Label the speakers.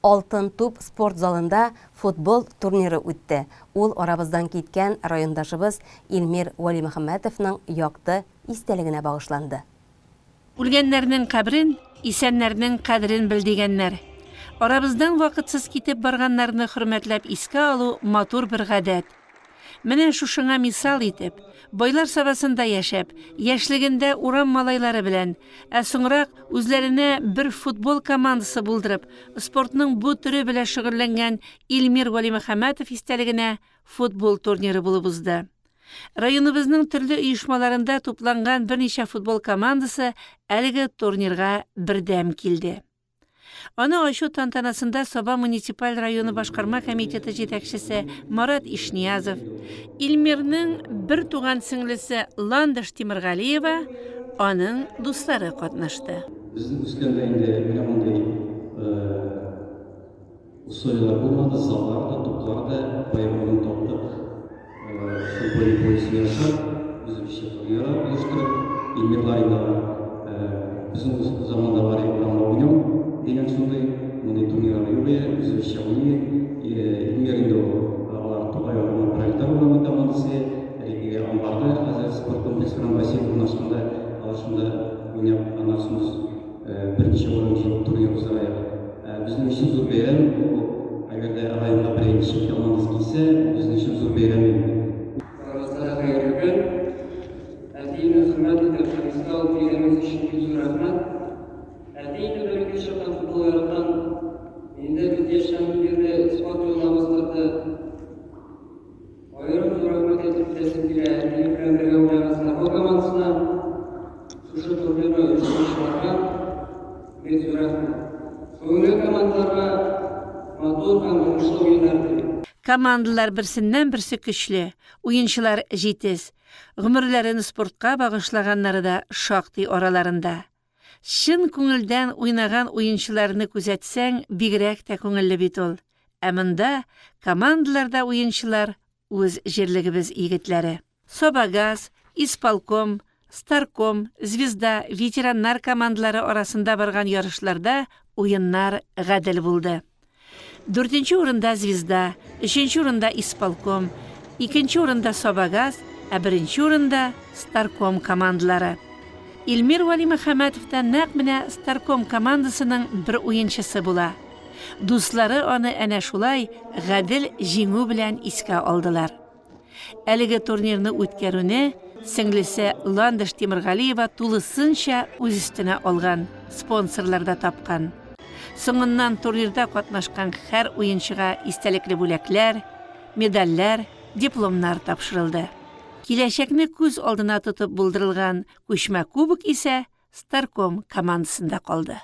Speaker 1: Алтын туп спорт залында футбол турниры үтте. Ул арабыздан киткән райондашыбыз Илмир Вәлимөхәммәтовның якты истәлегенә багышланды.
Speaker 2: Үлгәннәрнең кабрен, исәннәрнең кадерен бел дигәннәр. Арабыздан вакытсыз китеп барганнарны хөрмәтләп искә алу матур бер гадәт. Менә шушыңа мисал итеп, Байлар Сабасында яшәп, яшьлегендә урам малайлары белән, ә соңрак үзләренә бер футбол командасы булдырып, спортның бу төре белә шөгыльләнгән Илмир Вәлимөхәммәтов истәлегенә футбол турниры булып узды. Районыбызның төрле оешмаларында тупланган берничә футбол командасы әлеге турнирга бердәм килде. Аны ачу тантанасында Саба муниципаль районы башкарма комитеты җитәкчесе Марат Ишниязов, Илмирның бер туган сеңлесе Ландыш Тимергалиева, аның дуслары катнашты.
Speaker 3: Безнең үскәндә инде менә мондый Условияләр булмады, заллар да, туплар да, кая урын таптык, футбольный полесен ясап, үзебезчә турнирлар оештырып, Илмирлар инде алар, безнең заманда бар иде урамда уйнау дигән шундый, мондый турнирлар юк иде, үзебезчә уйный идек. Илмир инде ул, алар Тукай урамы, Пролетар урамы командасы, элеккеге амбарда, хәзер спорт комплексы белән бассейн урнашканда, алар шунда уйнап, аннан соң без Берничә урын җыелып турнир уздырайык. Безнең өчен зур бәйрәм ул, әгәр дә районга берәр чит командасы килсә, ул безнең өчен зур бәйрәм инде.
Speaker 4: Барыгызга да хәерле көн! Әтиемне хөрмәт итеп һәм искә алып килгәнегез өчен бик зур рәхмәт. Әти инде бәләкәй чактан футбол яраткан, мине дә бик яшьтән бирле спорт юлына бастырды. Аерым зур рәхмәт әйтеп китәсем килә әтием белән бергә уйнаган Сарбо командасына, шушы турнирны оештыручыларга бик зур рәхмәт. Бүгенге командаларга матур һәм уңышлы уеннар телим.
Speaker 2: Командалар берсеннән-берсе көчле, уенчылар җитез, гомерләрен спортка багышлаганнары да шактый араларында. Чын күңелдән уйнаган уенчыларны күзәтсәң, бигрәк тә күңелле бит ул. Ә монда командаларда уенчылар үз җирлегебез егетләре. Сабагаз, Исполком, Старком, Звезда, ветераннар командалары арасында барган ярышларда уеннар гадел булды. Дүртенче урында Звезда, өченче урында Исполком, икенче урында Сабагаз, ә беренче урында Старком командалары. Илмир Вәлимөхәммәтов та нәкъ менә Старком командасының бер уенчысы була. Дуслары аны әнә шулай гадел җиңү белән искә алдылар. Әлеге турнирны үткәрүне сеңлесе Ландыш Тимергалиева тулысынча үз өстенә алган, спонсорлар да тапкан. Соңыннан турнирда катнашкан һәр уенчыга истәлекле бүләкләр, медальләр, дипломнар тапшырылды. Киләчәкне күз алдына тотып булдырылган күчмә кубок исә Старком командасында калды.